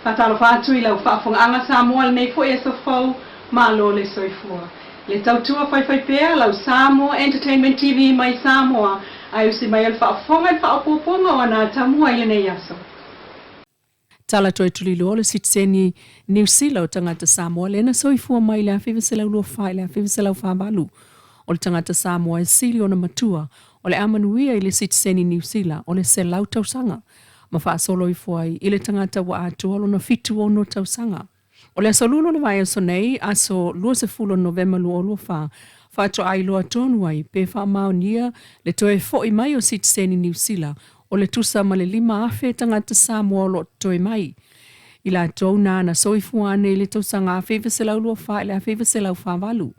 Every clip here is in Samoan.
Faatalofa atu i lau faafofogaaga Samoa i lenei foi aso fou, malo le soifua. Le tautua faifaipea lau Samoa Entertainment TV mai Samoa ae usi mai o le faafofoga i le faaopoopoga o ana atamua i lenei aso. Tala toe tuliloa le sitiseni Niu Sila o tagata Samoa lea na soifua mai i le 1924 i le 1948. O le tagata Samoa e sili ona matua o le a manuia i le sitiseni Niu Sila o le 100 tausaga ma faasolo ifo ai i le tagata ua atoa lona 76 tausaga. O le aso Lulu o le vaiaso nei, aso 20 o Novema 2024, faatoa iloa tonu ai pe faamaonia le toe fo'i mai o sitiseni Niu Sila o le tusa ma le 5,000 tagata Samoa o lo o totoe mai i latou na na soifua ane i le tausaga 1924 i le 1948.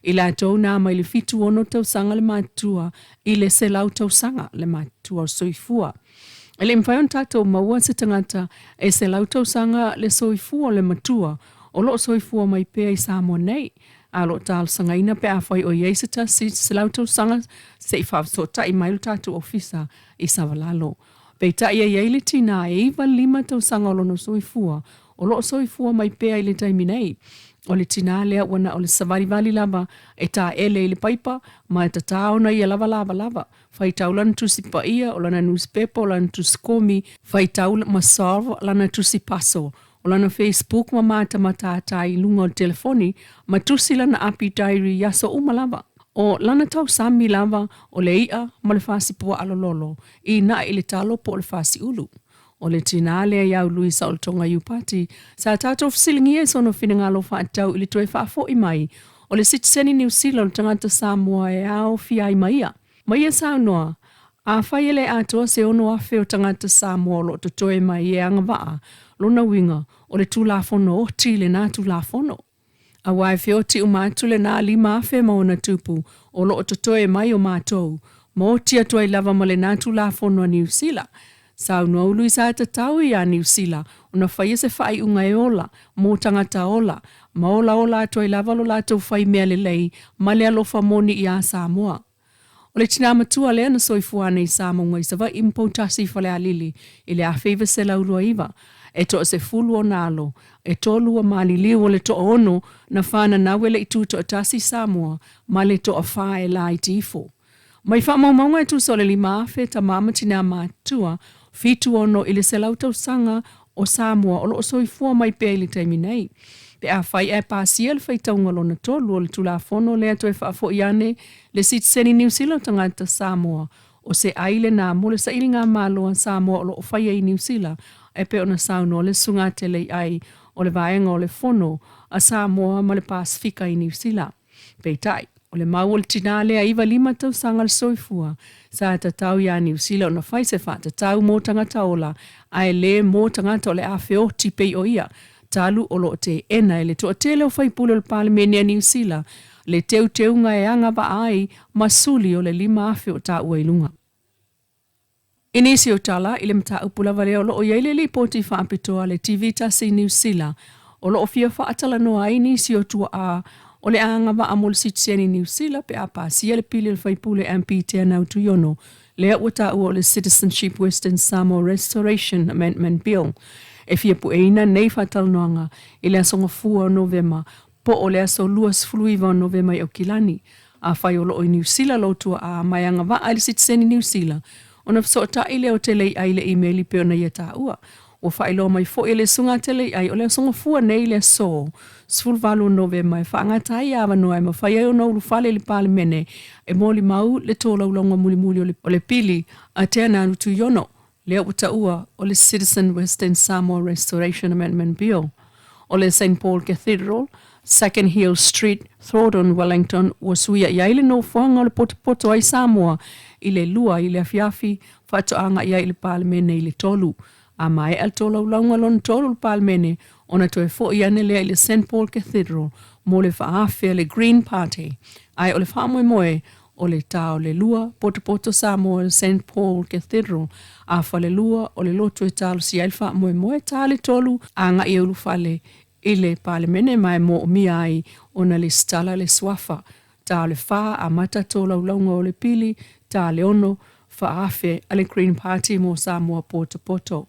I latou na mai le 76 tausaga le matutua i le 100 tausaga le matutua o le soifua. E le i mafai ona tatou maua se tagata e 100 tausaga le soifua o le matua o lo o soifua mai pea i Samoa nei, a o lo o talosagaina pe afai o i ai se tasi 100 tausaga se i faafesootai mai lo tatou ofisa i Savalalo. Peitai e i ai le tinā e 95 tausaga o lona soifua o lo o soifua mai pea i le taimi nei. O le tinā lea ua na o le savalivali lava e taele i le paipa ma e tatā ona ia lava lavalava, faitau lana Tusi Paia, o lana nusipepa, o lana tusi komi, faitau ma solve lana tusi puzzle, o lana Facebook ma matamata i luga o le telefoni ma tusi lana api diary i aso uma lava. O lana tausami lava o le i'a ma le fasipuaa lololo i na'i i le talo po o le fasiulu. O le tinā lea iā Lui Saolotoga Iupati sa tatou fesiligia i sona finagalo faatatau i le toe faafo'i mai o le sitiseni Niu Sila o le tagata Samoa e aofia ai ma ia. Ma ia saunoa, Afai e le atoa se 6,000 o tagata Samoa o lo o totoe mai e agavaa, lona uiga, o le Tulafono oti lena Tulafono. Aua e feoti uma atu lena 5,000 ma ona tupu o lo o totoe mai o matou, ma oti atu ai lava ma lena Tulafono a Niu Sila. Saunoa ulu sa tatau iā Niu Sila ona faia se faaiuga e ola mo tagata ola, ma olaola atu ai lava lo latou fai mea lelei ma le alofa moni iā Samoa. O le tinā matua lea na soifua ane i Samauga i Savaii ma Poutasi i Falealili i le 1929, e toasefulu ona alo, e tolu ua maliliu o le toaono na fananau e le i tutoatasi i Samoa ma le toafa e laiti ifo. Mai faamaumauga e tusa o le 5,000 tama ma tinā matutua, 76 i le 100 tausaga o Samoa o lo o soifua mai pea i le taimi nei. Pe afai ae pasia le faitauga lona tolu o le Tulafono lea toe faafoi ane le sitiseni Niu Sila o tagata Samoa, o se ai lena mo le sailiga malo a Samoa o lo o faia i Niu Sila, e pei ona saunoa le Susuga Teleiai o le Vaega o le Fono a Samoa ma le Pasefika i Niu Sila. Peitai, o le mau o le tinā lea 95 tausaga le soifua, sa tatau iā Niu Sila ona fai se faatatau mō tagata ola, ae le mō tagata o le a feoti pei o ia, talu o lo o teena e le toatele o faipule o le Palemene a Niu Sila le teuteuga e agavaa ai ma suli o le 5,000 o taua i luga. I nisi o tala i le mataupu lava lea o lo o i ai le lipoti faapitoa a le TV tasi i Niu Sila o lo o fia faatalanoa ai nisi o tuaa o le a agavaa mo le sitiseni Niu Sila pe a pasia le pili o le faipule MP Teanau Tuiono lea ua taua o le Citizenship Western Samoa Restoration Amendment Bill e fia pueina nei faatalanoaga i le aso Gafua o Novema po o le aso 29 o Novema i Aukilani. Afai o lo o i Niu Sila lou tuaa ma e agavaa i le sitiseni Niu Sila, ona fesootai lea o Teleiai i le imeli pei ona ia taua. Ua faailoa mai foi e le Susuga a Teleiai o le aso Gafua nei le aso 18 o Novema e faagata ai avanoa e mafai ai ona ulufale i le Palemene e molimau le tolaulauga mulimuli o le pili a Teanalu Tuiono lea ua taua o le Citizen Western Samoa Restoration Amendment Bill. O le Saint Paul Cathedral, Second Hill Street, Thrordon, Wellington, ua suia i ai le nofoaga o le potopoto ai Samoa i le 2 i le afiafi, faatoa agai ai i le Palemene i le 3. A maea le tolaulauga lona tolu o le Palemene, ona toe foi ane lea i le Saint Paul Cathedral mo le faaafe a le Green Party. Ae o le faamoemoe, o le tā o le lua, potopoto Samoa i le Saint Paul Cathedral, a falelua o le lotu e talosia ai le faamoemoe, tā le tolu, agai e ulufale i le Palemene ma e moomia ai ona lesitala le suafa, tā o le fā, amata tolaulauga o le pili, tā le ono, faaafe a le Green Party mo Samoa potopoto.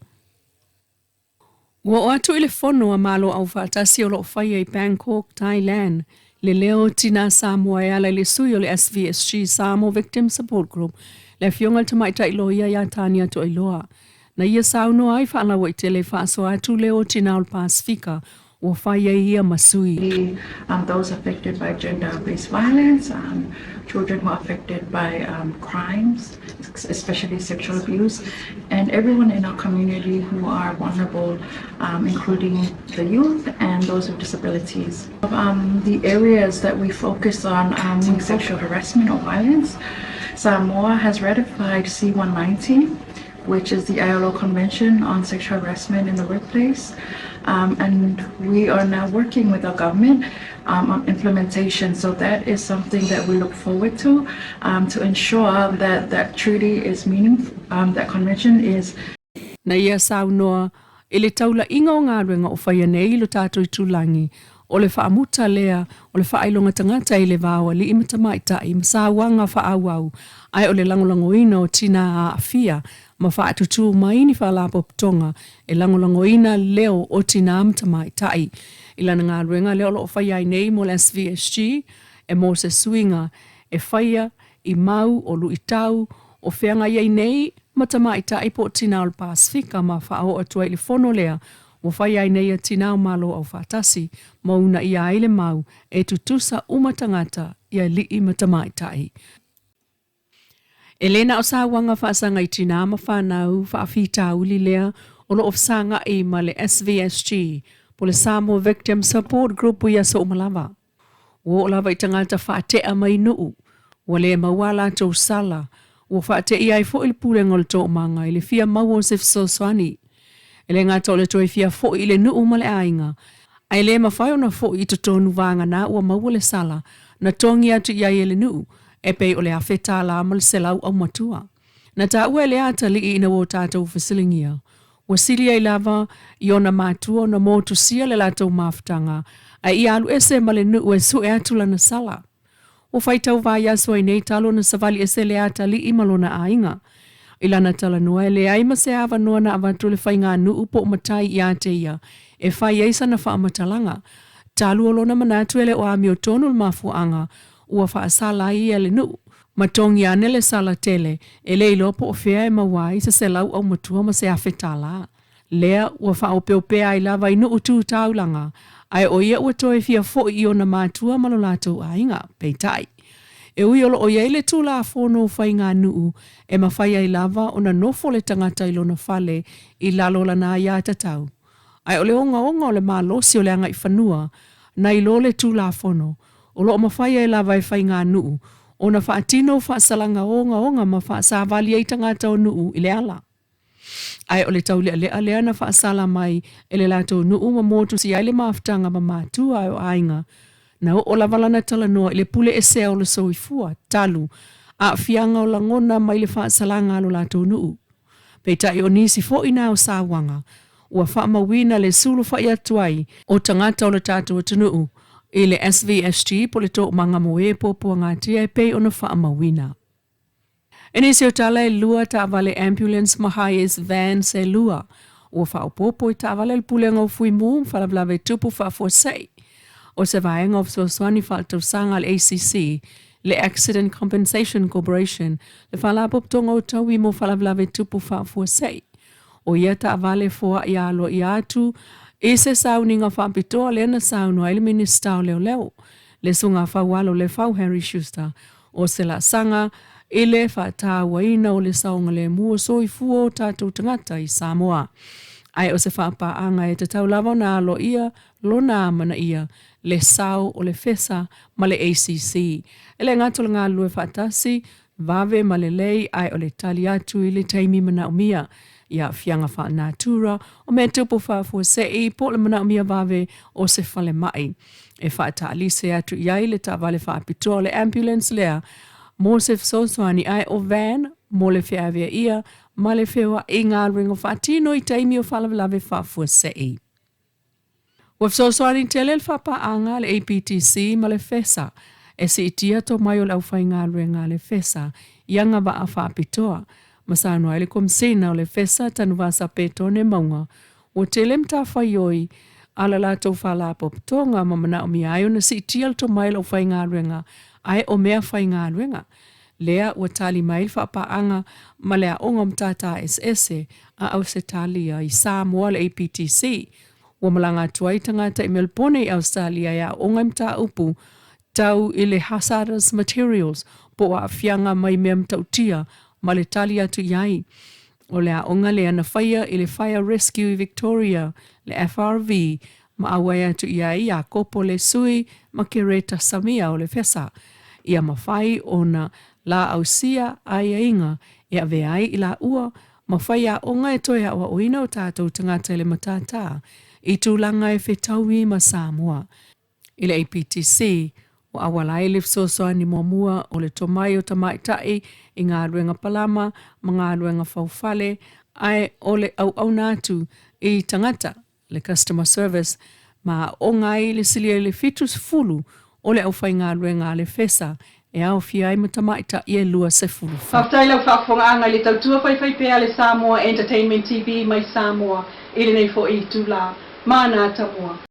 Ua oo atu i le Fono a Malo Aufaatasi o lo o faia i Bangkok, Thailand, le leo o tinā Samoa e ala i le sui o le SVSG, Samoa Victim Support Group, le Afioga i le Tamaitai Loia ia Tania Toailoa. Na ia saunoa ai faalauaitele e faasoa atu leo o tinā o le Pasefika ua fai ai ia ma sui. Those affected by gender-based violence, children who are affected by crimes, especially sexual abuse, and everyone in our community who are vulnerable, including the youth and those with disabilities. The areas that we focus on, sexual harassment or violence, Samoa has ratified C190, which is the ILO Convention on Sexual Harassment in the Workplace. And we are now working with our government on implementation. So that is something that we look forward to ensure that that treaty is meaningful, that convention is Na ia saunoa i le taulaiga o galuega o faia nei i lo tatou itulagi, o le faamuta lea o le faailoga tagata i le va o alii ma tamaitai ma sauaga faaauau, ae o le lagolagoina o tinā aafia ma faatutū mai ni faalapotopotoga e lagolagoina leo o tinā ma tamaitai. I lana galuega lea o lo o faia ai nei mo le SVSG, e mo se suiga e faia i mau o luitau o feagai ai nei ma tamaitai po o tinā o le Pasefika ma faaoo atu ai i le fono lea ua faia ai nei a Tinā o Malo Aufaatasi ma uunaia ai le mau e tutusa uma tagata i alii ma tamaitai. E le na o sauaga faasaga i tinā ma fanau faafitauli lea o lo o fesagai ma le SVSG po o le Samoa Victim Support Group i aso uma lava. Ua oo lava i tagata faatea mai nuu, ua le maua a latou sala, ua faateia ai foi le pulega o le toomaga i le fia maua o se fesoasoani. E le gata o le toe fia foi i le nuu ma le aiga, ae le mafai ona foi i totonu vagana ua maua le sala na togi atu i ai e le nuu, e pei o le $1,000 ma le 100 aumatua. Na taua e lea atalii ina ua tatou fesiligia, ua sili ai lava i ona matua ona motusia le latou mafutaga, ae ia alu ese ma le nuu e sue atu lana sala. Ua faitau vaiaso ai nei talu ona savali ese lea atalii ma lona aiga. I lana talanoa e leai ma se avanoa na avatu e le faiganuu po o matai ia te ia e fai ai sana faamatalaga. Talu o lona manatu e le o amiotonu le mafuaaga ua faasala ai ia le nuu. Ma togi ane le sala tele, e le iloa po o fea e maua ai se 100 aumatua ma se $1,000. Lea ua faaopeopea ai lava i nuu tu taulaga, ae o ia ua toe fia foi i ona matua ma lo latou aiga. Peitai, e ui o lo o i ai le Tulafono o Faiganuu e mafai ai lava ona nofo le tagata i lona fale i lalo o lana aiatatau, ae o le ogaoga o le malosi o le agaifanua nai lo le Tulafono, o lo o mafai ai lava e faiganuu ona faatino faasalaga ogaoga ma faasavali ai tagata o nuu i le ala. Ae o le taulealea lea na faasala mai e le latou nuu ma motusia ai le mafutaga ma matua o aiga, na oo lava lana talanoa i le pule esea o le soifua, talu, aafiaga o lagona mai le faasalaga a lo latou nuu. Peitai o nisi foi na o sauaga ua faamauina le sulufai atu ai o tagata o le tatou atunuu i le SVSG po o le Toomaga mo e Puapuagatia e pei ona faamauina. I nisi o tala e lua taavale ambulance ma Hiace vans e lua ua faaopoopo i taavale a le Pulega o Fuimu ma Faalavelave Tupu Faafuasei. O se vaega o fesoasoani faaletausaga a le ACC, le Accident Compensation Corporation, le Faalapotopotoga o Taui mo Faalavelave Tupu Faafuasei. O ia taavale foai aloaia atu i se sauniga faapitoa lea na saunoa ai le Minisita o Leoleo, le Susuga Faualo Lefau Harry Schuster, o se laasaga i le faatauaina o le saogalemu o soifua o tatou tagata i Samoa. Ae o se faapaaga e tatau lava ona aloaia lona amanaia, le sao o le FESA ma le ACC. E le gata o le galulue faatasi, vave ma lelei, ae o le tali atu i le taimi manaomia i aafiaga faalenatura, o mea tupu faafuasei po o le manaomia vave o se falemai e faataalise atu i ai le taavale faapitoa o le ambulance lea mo se fesoasoani, ae o van mo le feaveaia ma le feoai galuega faatino i taimi o faalavelave faafuasei. Ua fesoasoani tele le faapaaga a le APTC ma le FESA e siitia tomai o le aufaigaluega a le FESA i agavaa faapitoa, ma saunoa ai le Komesina o le FESA Tanuvasa Petone Mauga. Ua tele matafaioi a le latou Faalapotopotoga ma manaomia ai ona siitia le tomai o le aufaigaluega ae o meafaigaluega lea ua tali mai le faapaaga ma le Aoga o Matata Eseese a Ausetalia i Samoa le APTC. Ua malaga atu ai tagata i Melebone i Ausetalia e aooga i mataupu tau i le hazardous materials po o aafiaga mai mea matautia ma le tali atu i ai. O le aoga lea na faia i le Fire Rescue Victoria, le FRV, ma auai atu i ai Iakopo Lesui ma Kereta Samia o le FESA, ia mafai ona laausia aiaiga e avea ai i laua ma faiaoga e toe aoaoina o tatou tagata i le matata i tulaga e fetaui ma Samoa. I le APTC, ua auala ai le fesoasoani muamua o le tomai o tamaitai i galuega palama ma galuega faufale, ae o le auauna atu i tagata, le customer service, ma aooga ai le silia i le 70 o le aufaigaluega a le FESA e aofia ai ma tamaitai e 24. Faafetai lau faafofogaaga i le tautua faifaipea a le Samoa Entertainment TV mai Samoa i lenei foi itula. Mana Tamua.